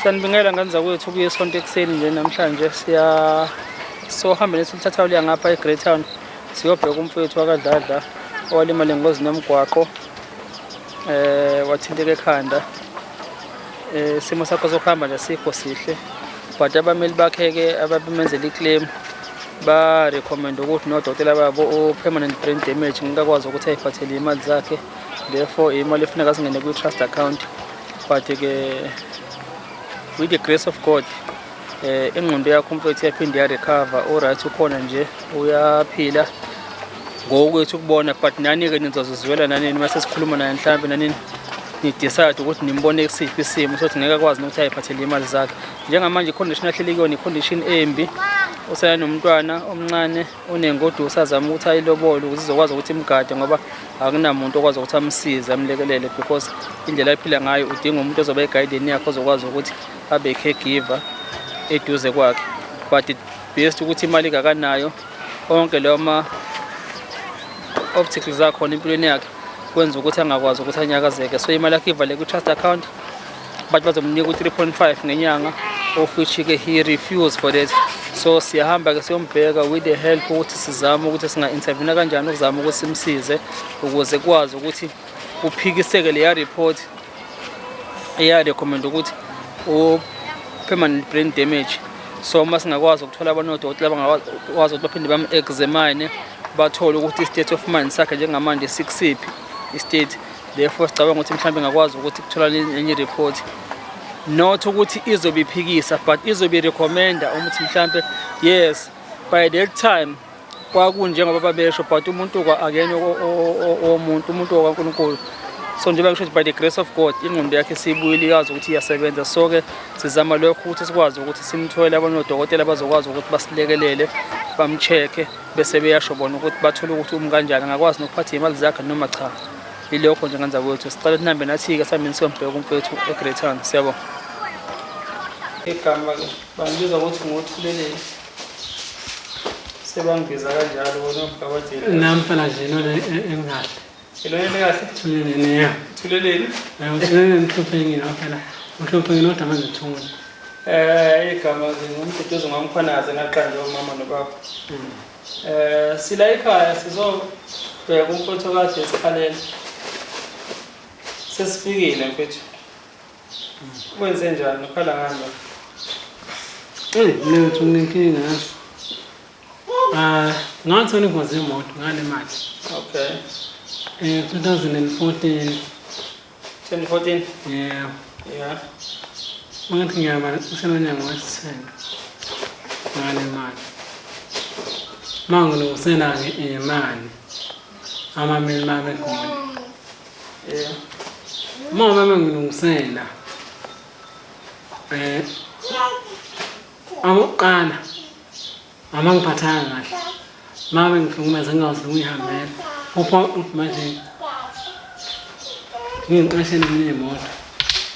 Sanibingela ngane zakwethu kuyisonto ekuseni nje namhlanje siya sohamba nesilithatha luya ngapha eGreytown siyobheka umfowethu wakadladla owalimala engozini yomgwaqo wathinteka ekhanda. Isimo sakho sokuhamba nje asikho sihle but abameli bakhe-ke ababemenzela i-claim ba-recommend ukuthi nodokotela babo o-permanent brain damage ngeke akwazi ukuthi ayiphathele iy'mali zakhe, therefore imali efuneka singene kwi-trust account. But-ke with the grace of God ingqondo yakho umfowethu iyaphinde ya-recover, u-right, ukhona nje uyaphila ngokwethu ukubona. But nani-ke nizozizwela nanini mase sikhuluma naye, mhlampe nanini ni-decide ukuthi nimbone kusiphi isimo sokuthi ngeke akwazi nokuthi ayiphathele iy'mali zakhe. Njengamanje i-condition ahleli kuyona i-condition embi, usana nomntwana omncane unengoduso azama ukuthi ayilobole ukuze izokwazi ukuthi imgade, ngoba akunamuntu okwazi ukuthi amsize amlekelele, because indlela aphila ngayo udinga umuntu ozoba egayideni yakhe ozokwazi ukuthi abe caregiver eduze kwakhe. But based ukuthi imali kakanayo, onke lawo ma obstacles akhona empilweni yakhe kwenza ukuthi angakwazi ukuthi anyakazeke. So imali yakhe ivale kwi-trust account, bathi bazomnika u-3.5 ngenyanga, of which-ke he refused for that. So siyahamba-ke siyombheka with the help ukuthi sizame ukuthi singa-intervene kanjani ukuzama ukuthi simsize ukuze kwazi ukuthi kuphikiseke leya report eya-recommend ukuthi u-permanent brain damage. So uma singakwazi ukuthola abanodokotela abangakwazi ukuthi baphinde bam-examine, bathole ukuthi i-state of mind sakhe njengamanje sikusiphi i-state, therefore sicabanga ukuthi mhlawumbe ngakwazi ukuthi kuthola enye i-report, not ukuthi izobe iphikisa but izobe i-recommenda ukuthi mhlampe yes, by that time kwakunjengoba babesho. But umuntu akuyena owomuntu, umuntu okaNkulunkulu. So njengoba ngisho ukuthi by the grace of God ingqondo yakhe siyibuyile, iyazi ukuthi iyasebenza. So-ke sizama lokho ukuthi sikwazi ukuthi simthole abanodokotela abazokwazi ukuthi basilekelele, bam-check-e, bese beyasho bona ukuthi bathole ukuthi umi kanjani, angakwazi nokuphatha iy'mali zakhe noma cha. Ilokho nje ngenza kwethu. Sicela ukuthi nihambe nathi-ke sihambeni siyombheka umfowethu eGreytown. Siyabonga. Igama-ke bangibiza ukuthi nguThuleleni, sebangibiza kanjalo bona omgabadeli. Nami phela nje ilona engahle. Ilona elikahle. Thuleleni, ya. Thuleleni. Uthuleleni uhluphekile phela. Uhluphekile kodwa manje thula. Igama-ke nguMduduzi ngwaMkhwanazi, ngaqanjwa umama nobaba. Sila ekhaya sizobheka umfowethu okade esikhalela. Sesifikile mfethu. Kwenze njani? Ukhala ngani lo? Eyi, mina ngithi nginenkinga yazi. Ah, ngathola ingozi yemoto ngale mali. 2014. 2014. Yeah. Mangathi ngiyabala usenonyaka wesithelo ngale mali. Mangilungisela-ke imali amameli babekhona. Uma bengilungisela amokuqala amangiphathanga kahle, uma bengihlukumeza ngingazi ukuyihambela upho manje ngingiqashele mina imoto,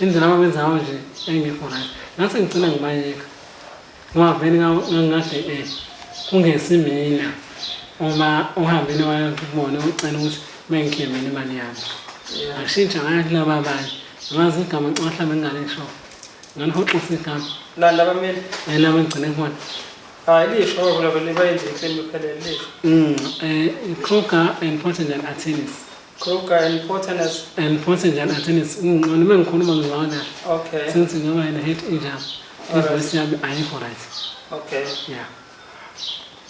indlela ababenza ngayo nje engekho right, ngase ngigcina ngibayeka ngoba vele ngangikade kungesimina uma uhambile waya kubona ucela ukuthi bengikhiye mina imali yami. Ngashintsha ngaya kulaba abanye, ngazi igama ngicela mhlawumbe ngingalisho, ngalihoxisa igama. Lani labameli? Laba engigcine kubona. Hayi, lisho ngoba vele bayenze i-claim iphelele, lisho. Kruger and Potential Attorneys. Kruger and Potential. And Potential Attorneys. Ngcono uma ngikhuluma ngizwakala kahle. Okay. Since ngoba yena head injury. I-voice yami ayikho right. Yeah.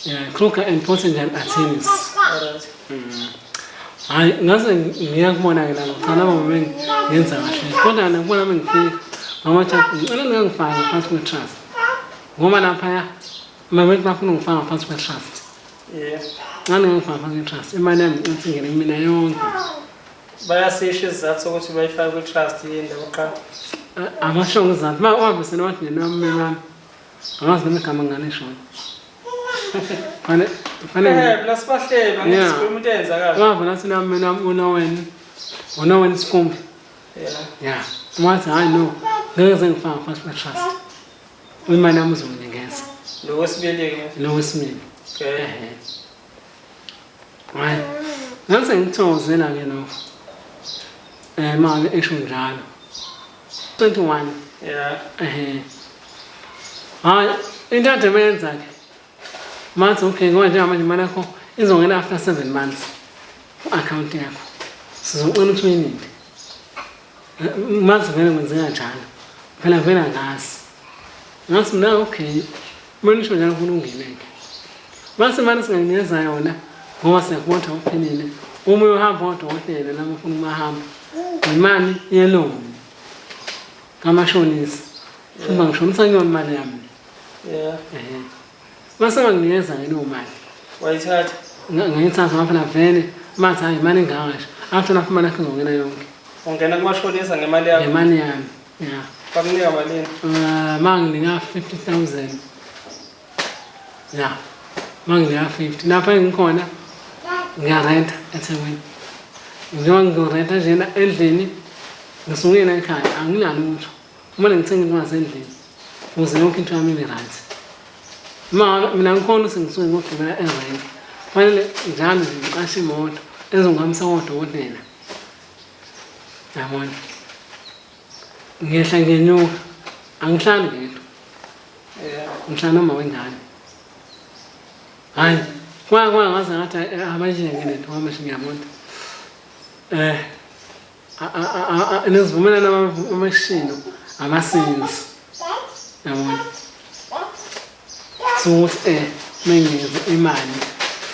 Yeah, Kruger and Potential Attorneys. Hayi, ngase ngiya kubona-ke labo, cha, labo ngenza kahle kodwa nakubona bengifika mama cha, ngicela ningangifaki ngaphansi kwe-trust ngoba laphaya mama bethi bafuna ungifaka ngaphansi kwe-trust. Nxa ningangifaka ngaphansi kwe-trust, imali yami ngicela ukuthi ingene kumina yonke. Bayasisho isizathu sokuthi bayifake kwi-trust yini lokuqala? Abashongo izathu, ma uhambisene wathi nje nami wami angazi noma igama ngingalishona. Fane Plus bahleba ngithi sikhuluma into eyenzakala. Wahamba nathi nami mina unowen unowen Sikumbi. Yeah. Wathi hayi no, ngeke ngize ngifake ngaphansi kwe-trust. Imali yami uzonginikeza. Lo wesibili-ke? Lo wesibili. Okay. Ehhe. Hayi. Ngase ngithokozela-ke lokho. Manje esho njalo. 21. Yeah. Ehhe. Hhayi, into ade beyenza-ke mathi okay ngoba njengamanje imali yakho izongena after 7 months ku-akhawunti yakho, sizocela ukuthi uyilinde. Mathi vele kwenzeka njalo phela, vele angazi. Ngathi mina okay, uma nisho njalo kulungile-ke. Mase imali singakunikeza yona ngoba siyakubona ukuthi awuphelile, uma uyohamba odokotela lama ufuna umahamba imali ye-loan kamashonisa, futhi bangishonisa kuyona imali yami. Ehhe, mase banginikeza-ke leyo mali. Wayithatha. Ngayithatha ngoba phela vele bathi hayi, imali engaka nje, after lapho imali yakho izongena yonke. Ungena kumashonisa ngemali yakho. Ngemali yami, ya. Bakunika malini? Manginika 50,000, ya, manginika 50. Lapha engikhona ngiyarenta eThekwini, njengoba ngizorenta njena endlini ngisukile ekhaya, anginalutho, kumele ngithenge into zasendlini ukuze yonke into yami ibe right. Ma mina ngikhona ukuthi ngisuke ngiyogibela erenki, kufanele njalo nje ngiqashe imoto ezongihambisa kodokotela, yabona. Ngehla ngenyuka, angihlali ngedwa. Ngihlala noma wengane. Hhayi, kwa ngaze ngathi abayiyeke lento ngoba manje ngiyabona nezivumelwano amashilo abasenzi, yabona. So ukuthi menginikeza imali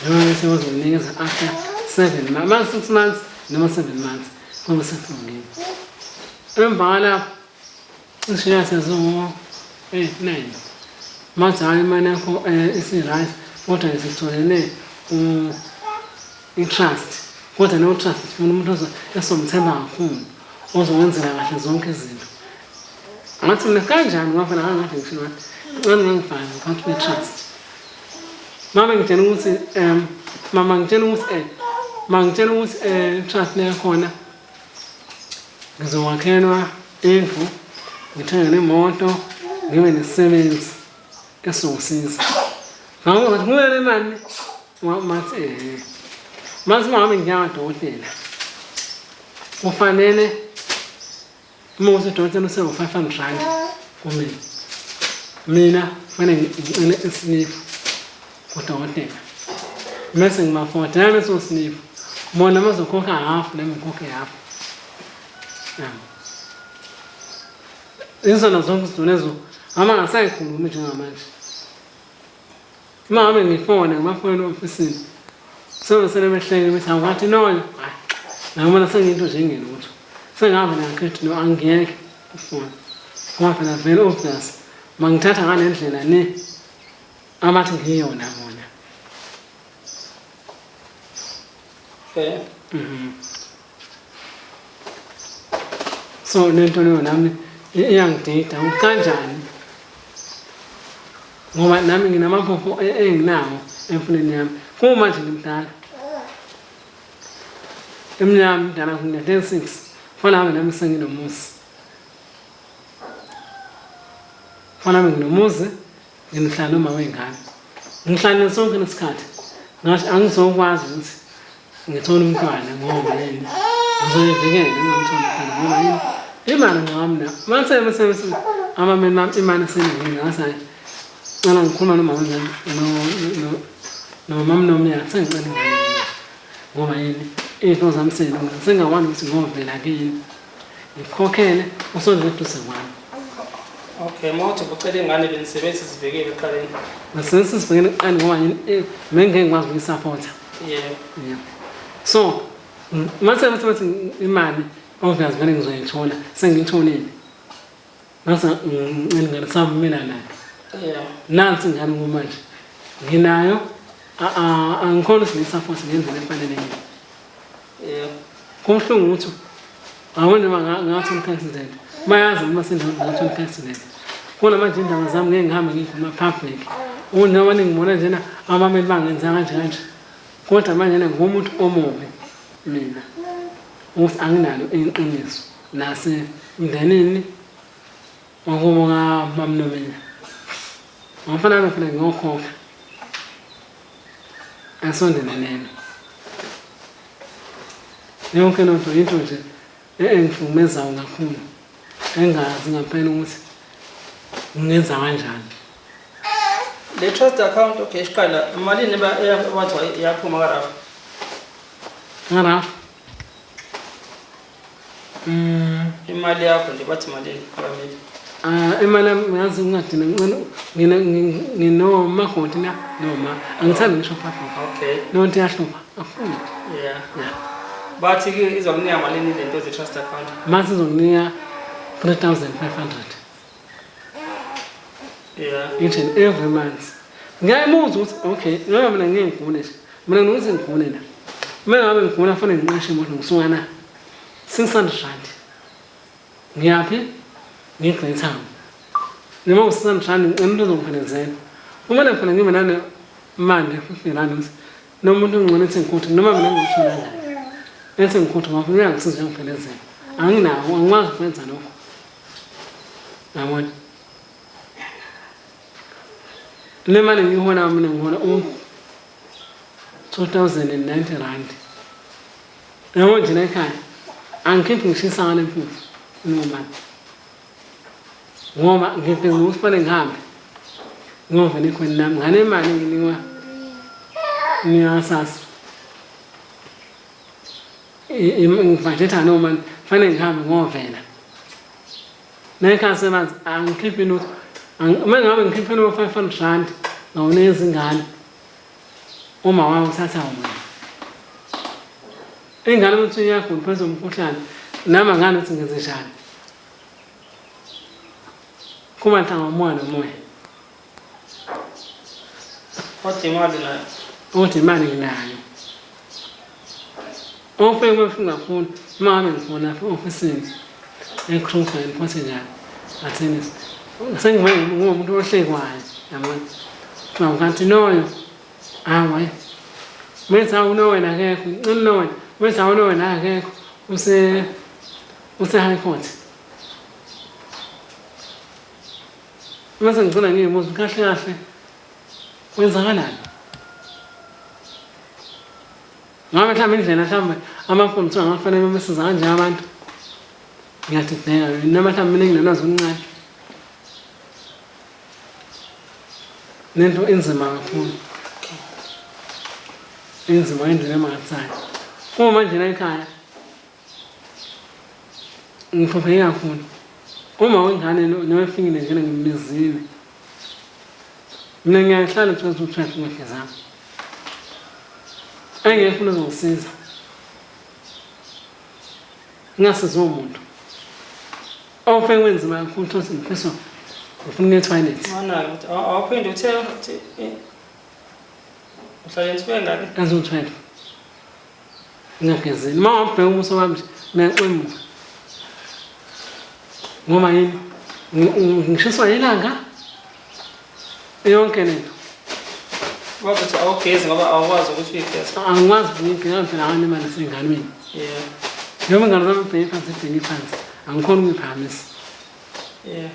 njengoba bese bazonikeza after 7 months, 6 months noma 7 months, ngoba sekulungile. Emva kwalapho cishe yasezo 8 9, mathi hhayi, imali yakho isi-right, kodwa nje sitholene i-trust, kodwa leyo trust sifuna umuntu esomthemba kakhulu ozokwenzela kahle zonke izinto. Ngathi mina kanjani, ngoba phela ngangathi ngisho ngathi ngicela ngangifake ngaphansi kwe-trust. Mama ngitshela ukuthi mama ngitshela ukuthi ma ngitshela ukuthi i-trust leyakhona ngizowakhelwa indlu, ngithenge nemoto, ngibe nesisebenzi esizongisiza. Ngakho ngathi kuyo le mali, mathi mathi uma ngabe ngiya kadokotela kufanele uma kuthi udokotela usewu-R500 kumina, mina kufanele ngicele isliphu kudokotela mese ngima-forwardela leso sliphu, bona bazokhokha half, nami ngikhokhe half. Yabo. Izona zonke izinto lezo ama ngasayikhulumi njengamanje. Uma ngabe ngifona ngibafonela e-ofisini, sebesele behleke bethi awukathi noyo, hayi, ngabona sengiyinto nje engelutho, sengave ngakhethi no angiyeke ufona ngoba phela vele obvious mangithatha ngale ndlela ne abathi ngiyona bona. Okay. So lento leyo nami iyangidida ukuthi kanjani, ngoba nami nginamaphupho enginawo emfuneni yami. Kumanje ngimdala, eminyaka mdala, ngina-36, fanele ngabe nami senginomuzi, fanele ngabe nginomuzi, ngihlala noma wengane, ngihlale sonke lesikhathi. Ngathi angizokwazi ukuthi ngithole umntwana ngoba yini, ngizoyivikela ngingamtholi umntwana ngoba yini, imali ngami na mase mase amameli bami imali seningini. Ngathi hayi, cela ngikhuluma nomama nomama nomyaka, sengicela ingane ngoba yini, iy'nto zami seyilungile, sengingakwazi ukuthi ngovela kini ngikhokhele usondele eduze kwami. Okay, uma uthi ucela ingane benisebenzisa isivikelo ekuqaleni. Ngasebenzisa isivikelo ekuqaleni ngoba yini, bengeke ngikwazi ukuyisapotha. Yeah. So mase mase bathi imali obvious vele ngizoyithola, sengiyitholile. Ngase ngicela ingane, savumelana nayo. Nansi ingane kumanje nginayo, angikhona ukuthi ngiyisupport ngendlela efanelekile. Kubuhlungu ukuthi awona noma ngathola i-accident, bayazi uma sendaweni ngathola i-accident. Kona manje indaba zami ngeke ngihambe ngikhuluma public noma ningibona njena abameli bangenza kanje kanje, kodwa manje ngumuntu omubi mina ukuthi anginalo iqiniso nasemndenini wakubo kamamnomina, ngafana ngabe phela ngiyokhokha asondelelene yonke loo nto, into nje engihlukumezayo kakhulu. Engazi ngampela ukuthi ngingenza kanjani. Le trust account, okay, siqala malini bathiwa iyaphuma ka-RAF? Nga-RAF? Imali yakho nje bathi malini abameli? Ah, imali yami ngazi ungadina ngicela mina nginomakoti na noma angithandi ngisho public. Okay. Lonto iyahlupha kakhulu. Yeah. Yeah. Bathi ke izokunika malini lento ze trust account? Mase izokunika 3500. Yeah. Each and every month. Ngiyayimuzwa ukuthi okay, ngoba mina ngeke ngigule nje. Mina nginokuthi ngigule la. Uma ngabe ngigula fanele ngiqashe imoto ngisuka na 600 rand. Ngiyaphi? Ngiye-Greytown. Noma u-600 rand ngicela umuntu ozongiphelezela. Kumele phela ngibe nane mali 50 rand ukuthi nomuntu ongcono ethi ngikhuthe noma mina ngimthola kanjani. Ethi ngikhuthe ngoba uyangisiza uyangiphelezela. Anginawo, angikwazi ukwenza lokho. Yabona? Le mali ngiyihola mina ngihola u-2090 rand. Yabo nje la ekhaya angikhiphi ngisho isaka lempuphu leyo mali. Ngoba ngibhizi ngokuthi kufanele ngihambe ngiyovela ekhweni lami ngale mali enginikwa niyasasa. Ngibhajetha noma kufanele ngihambe ngovela. Nekhaya sebazi angikhiphi lutho. Uma ngabe ngikhiphe no 500 rand ngawunika izingane. Uma wayo uthatha wona. Ingane ukuthi iyagula phezu umkhuhlane nami angani ukuthi ngenze njani. Kuma nhlanga umoya nomoya. Kodwa imali nayo. Kodwa imali nginayo. Ofike kwebuhlungu kakhulu uma ngabe ngifuna lapha e-ofisini eKruger ngiphathe njani athini sengibe ngumuntu ohlekwayo yabona kuthiwa kanti loyo hawu methi hawu nowena akekho ngicela nowena methi hawu nowena akekho use use-high court mase ngigcina ngiyibuza kahle kahle kwenzakalani. Ngabe mhlawumbe indlela mhlawumbe amakhulu kuthiwa ngakufanele bamesiza kanje abantu. Ngiyadideka noma mhlawumbe mina nginolwazi oluncane. Lento inzima kakhulu. Inzima indlela emangalisayo. Uma manje la ekhaya ngihlupheke kakhulu. Uma wengane noma efikile njena ngimbizile. Mina ngiyahlala 2012 ngigezanga. Engekho umuntu ozongisiza. Ngingasizi umuntu. Awufike kwenzima kakhulu thothi ngifisa ngifuna ukuya etoilet. Mana ukuthi awuphinde uthe uthi uhlale insuku engaki? Eziwu-12. Ngingagezile. Uma wabheka ubuso bami nje ngiyaxemuka. Ngoba yini? Ngishiswa ilanga. Yonke lento. Wathi awugezi ngoba awukwazi ukuthi uyigeze. Angikwazi ukuyigeza phela anginemali sengane mina. Yeah. Noma ingane zami ibheke phansi ibheke phansi. Angikhoni ukuyiphakamisa. Yeah.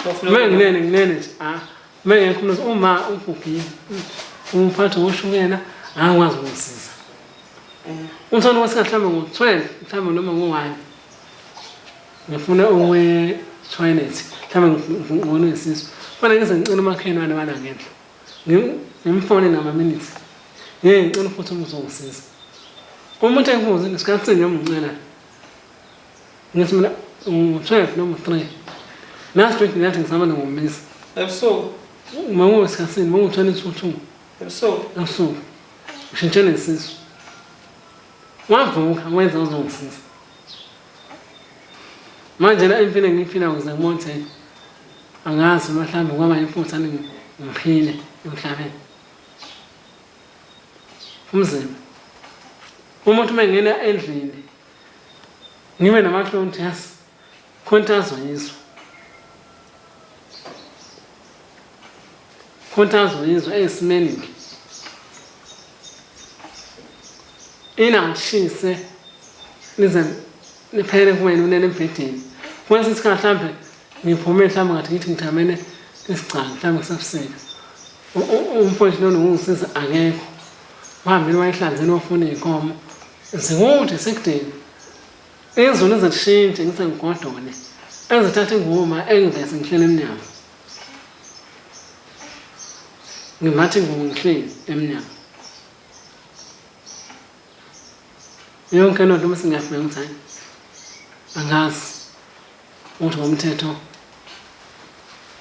So Uma nginene nginene nje ah uma ngekho umuntu uma ugugile umphathi woshukela angikwazi ukungisiza. Umthwalo wesikhathi mhlawumbe ngo-12 mhlawumbe noma ngo-1 ngifuna owe-toilet mhlawumbe ngibona isisu kufanele ngize ngicele umakhelwane wana ngenhla ngimfone ngama-minutes ngeke ngicela futhi umuntu ongisiza umuntu engibuze ngesikhathi sengiyomncela ngithi mina ngo-12 noma u-3 last week ngathi ngisamane ngomisa ebusuku mangowesikhathini mango-twenty to two ebusuku ebusuku ngishintshe nesisu wavuka wenza uzongisiza manje la impilo engiyiphila ukuze ngibone angazi noma mhlawumbe kwaba iphutha ngiphile emhlabeni umzimba umuntu uma engena endlini ngibe namahloni ukuthi yazi khona into azoyizwa khona into azoyizwa eyisimeni inangishise nize niphele kuwena unene embhedeni kwesinye isikhathi mhlawumbe ngiphume mhlawumbe ngathi ngithi ngithamele isigcawu mhlawumbe kusebusika umfowethu lona ungisiza akekho uhambile wayehlanzeni wafuna iy'nkomo zikude sekudeni. Izulu lize lishintshe ngise ngigodole. Ezithatha ingoma engivese ngihlele emnyango. Ngimbatha ingubo ngihleli emnyango. Yonke loo nto uma singiyafika ngithi hayi angazi ukuthi ngomthetho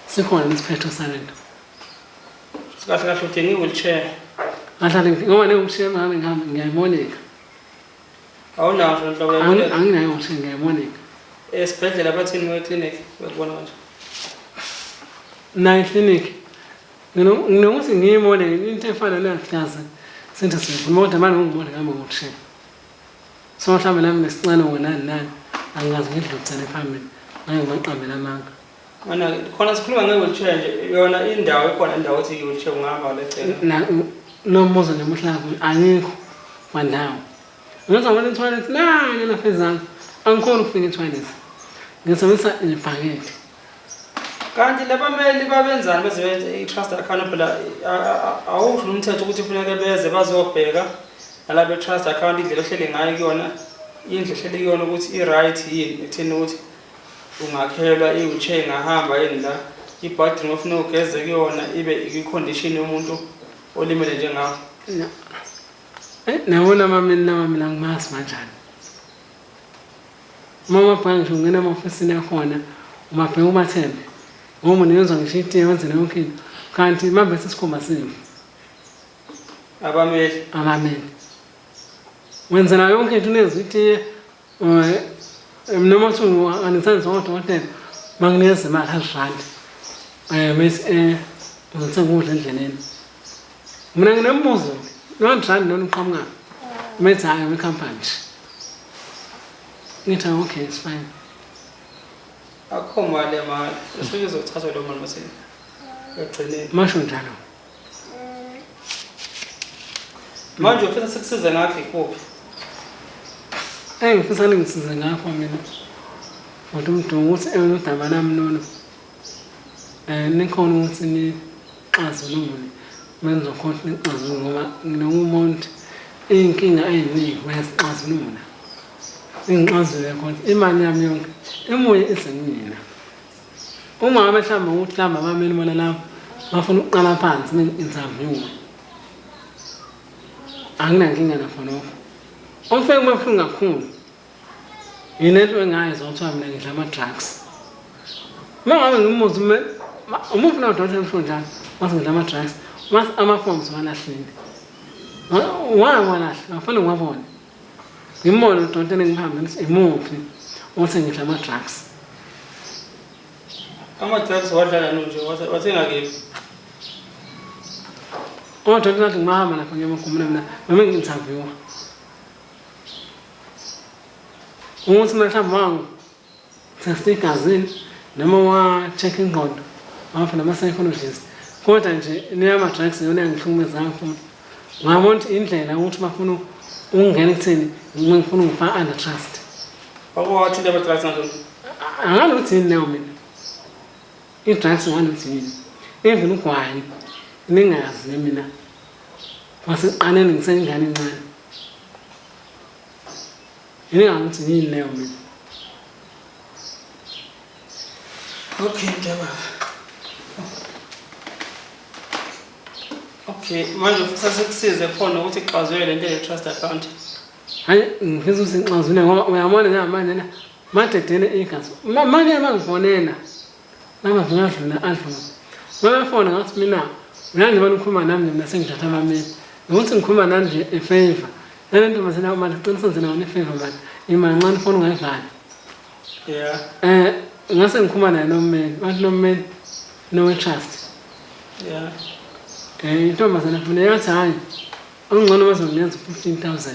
sikhona isiphetho sale nto. Kahle kahle udinga i-wheelchair. Ngahlale ngoba ne-wheelchair mame ngihambe ngiyayiboleka. Awunazo nhlobo Anginayo wheelchair ngiyayiboleka. Esibhedlela bathini we-clinic bekubona kanje? Nayo eclinic nginokuthi ngiyibone into efana neyasihlaza sithi sikhuluma kodwa manje ungibone ngihamba ngo-wheelchair. So mhlawumbe nami nesicelo ngonani nani angikaze ngidlulisele phambili ngeke ngibaqambele amanga. Mana khona sikhuluma nge-wheelchair nje yona indawo ikhona indawo ethi i-wheelchair ungahamba lecela. Na lo mbuzo nje muhle kakhulu ayikho kwandawo. Ngenza ngibona i-toilet nani lapha ezansi angikhoni ukufika i-toilet. Ngisebenzisa ibhakede. Kanti labameli babenzani beze benze i-trust account phela awusho umthetho ukuthi kufuneke beze bazobheka nalaba trust account indlela ohlele ngayo kuyona indlu ohlele kuyona ukuthi i-right yini ekutheni ukuthi ungakhelwa i-wheelchair ingahamba yini la i-bathroom ofuna ugeze kuyona ibe ikwi-condition yomuntu olimele njengawe. Nabona mamini laba mina ngimazi kanjani. Uma umabheka ngisho ungena ema-ofisini akhona umabheka ubathembe ngoba unikezwa ngisho itiye wenzele yonke into kanti bambethe isikhumba semvu. Abameli. Abameli. Wenzela yonke into unikezwa itiye noma kuthiwa angisenzi odokotela banginikeza imali R100 bese uzothenga ukudla endleleni. Mina nginembuzo lo R100 lona uqhamuka methi hhayi wekhampani nje. Ngithi okay it's fine. Akukho mali yamali isuke izothathwa leyo mali mase ekugcineni. Masho njalo. Manje ufisa sikusize ngakho ikuphi? Engifisa ningisize ngakho mina kodwa umdungu ukuthi udaba lami lolu nikhona ukuthi nixazulule menizokhona ukuthi nixazulule ngoba nginokumuntu iy'nkinga ey'ningi bayazixazulula ingixazulule khona imali yami yonke imuye ize kumina. Uma ngabe mhlawumbe ukuthi mhlawumbe abameli bona labo bafuna ukuqala phansi ngi-interview anginankinga nakho lokho. Okufike kube buhlungu kakhulu yile nto engayizwa kuthiwa mina ngidla ama-drugs. Uma ngabe ngimbuza umuphi na udokotela emsho njalo wathi ngidla ama-drugs wathi ama-forms walahlile. Wawalahla ngafanele ngiwabone. Ngimbone udokotela ngihambe ngithi imuphi othi ngidla ama-drugs. Ama-drugs wadlala nje wathenga kephi? Odokotela athi ngimahamba lapha ngiyamagumula mina noma ngi-interviewa. Ukuthi mhlawumbe wangu-testa igazini noma wa-check ingqondo wafuna ama-psychologist kodwa nje leyama-drugs iyona yangihlukumeza kakhulu. Ngabona ukuthi indlela ukuthi bafuna ukungena ekutheni ngifuna ungifaka under trust. Wakwathinta ama-drugs ngantoni? Angazi ukuthi yini leyo mina. I-drugs angazi ukuthi yini. Even ugwayi ningazi mina. Kwasekuqaleni ngiseyingane encane. Yini ukuthi yini leyo mina. Okay, mntaba. Okay, manje ufisa sikusize khona ukuthi ixazulule lento ye-trust account. Hayi ngifisa ukuthi ngixazulule ngoba uyabona njengamanje la madedele igazi. Manje mangifonela lamaviki adlula adlula. Mabefona ngathi mina uyangiba nikhuluma nami mina sengithatha abameli. Nokuthi ngikhuluma nani nje efavor. Nale ntombazane manje qinisa nje nayo ifavor manje. Imali ncane ifoni ungayivala. Yeah. Ngase ngikhuluma naye nommeli. Wathi nommeli no trust. Yeah. Intombazane funa yathi hayi ongcono bazongenza 15,000.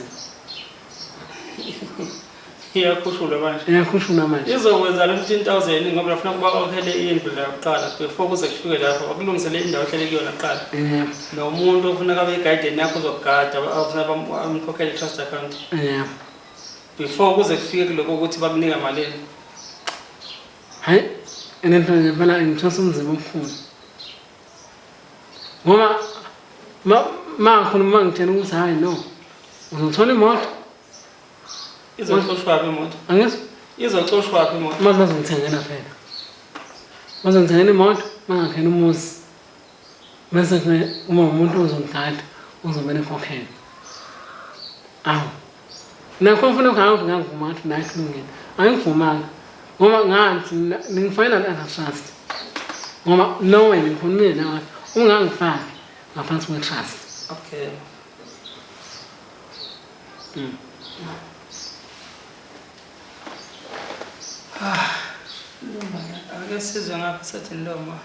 Iyakhushulwa manje. Iyakhushulwa manje. Izokwenza le 15,000 ngoba bafuna ukuba bakhokhele indlu la kuqala before kuze kufike lapho bakulungisele indawo ohlele kuyona kuqala. Yeah. Nomuntu ofuna abe guardian yakho uzokugada afuna bamkhokhele i-trust account. Yeah. Before kuze kufike kuloko ukuthi bakunika malini. Hayi lento nje phela ingithosa umzimba omkhulu. Ngoba ma khona uma ngitshela ukuthi hayi no uzothola imoto. Izoxoshwaphi imoto? Angizwa? Izoxoshwaphi imoto? Uma bazongithengela phela. Bazongithengela imoto, bangakhela umuzi. Bese ke uma umuntu uzongigada uzomele ekhokhele. Awu. Nakho ngifuna ukuhamba ngangivuma ngathi nayi kulungile. Angivumanga. Ngoba ngathi ningifayela under trust. Ngoba no wena ngikhulumile nawe ungangifaki ngaphansi kwe-trust. Okay. Ah, ake sizwe ngapha sathi noma.